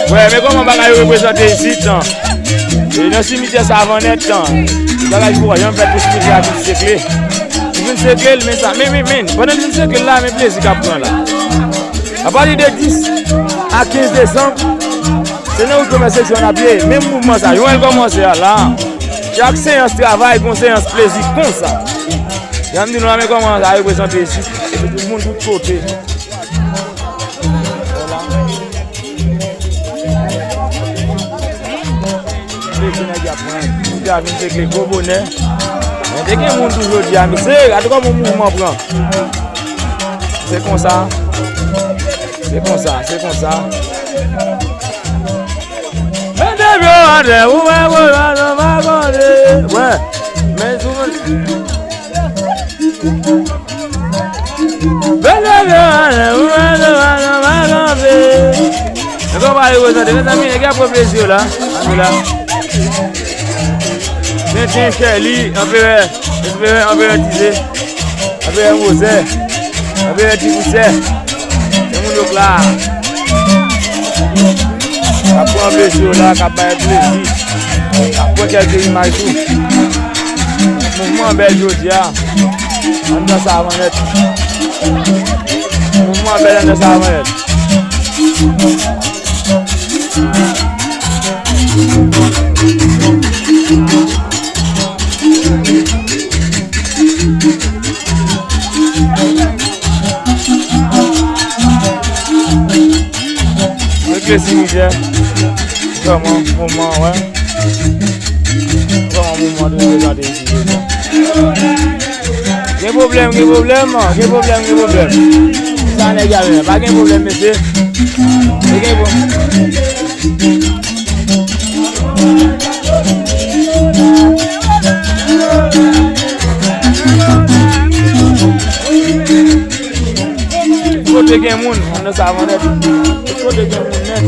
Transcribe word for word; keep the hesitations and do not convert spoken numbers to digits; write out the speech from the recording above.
Wè, men kòman bagay yo reprezante isit, tan. E nan simityè Savanèt, tan. Bagay ki poko janm fèt pou simityè a vin sekle. Li vin sekle l, men sa, men, men, men, pandan l vin sekle l la, men plezi k ap pran la. Apati de dis a kenz desanm, se nan wout premyè seksyon n ap ye. Menm mouvman sa, jan l kòmanse a la. Chak seyans travay, gon seyans plezi konsa. Jan m di nou la, men kòman sa reprezante isit. Epi tout moun tout kote. Vwala. Plezi nèg y ap pran. Moun te vin sekle gwo bonè. Men te gen moun tou jodi a, mesye, gade kòman mouvman pran. Se konsa. Se konsa, se konsa. Mete pye w atè, ou wè, ou wè, ou wè, ou wè, men sou. Mete pye w atè, ou wè, ou wè, ou wè, ou wè, men. Nèg yo pa reprezante, mezanmi, nèg yo ap pran plezi yo la. Ann la. Tenten, Chèli, Anperè, Anperè, Anperè Tize, Anperè Mozè, Anperè Tibousè. Se moun yo k la. K ap pran plezi yo la, k ap bay plezi. K ap pran kèlke imaj tou. Mouvman an bèl jodi a. Anndan Savanèt. Mouvman an bèl anndan Savanèt. Rete simitè. Kòman moman, wè. Kòman moman te prezante isit, jodi a. Gen pwoblèm, gen pwoblèm, gen pwoblèm, gen pwoblèm. Sa nèg y ap jwenn. Pa gen pwoblèm, mesye. Pa gen pwoblèm. Kote gen moun, anndan Savanèt. Kote gen moun nèt.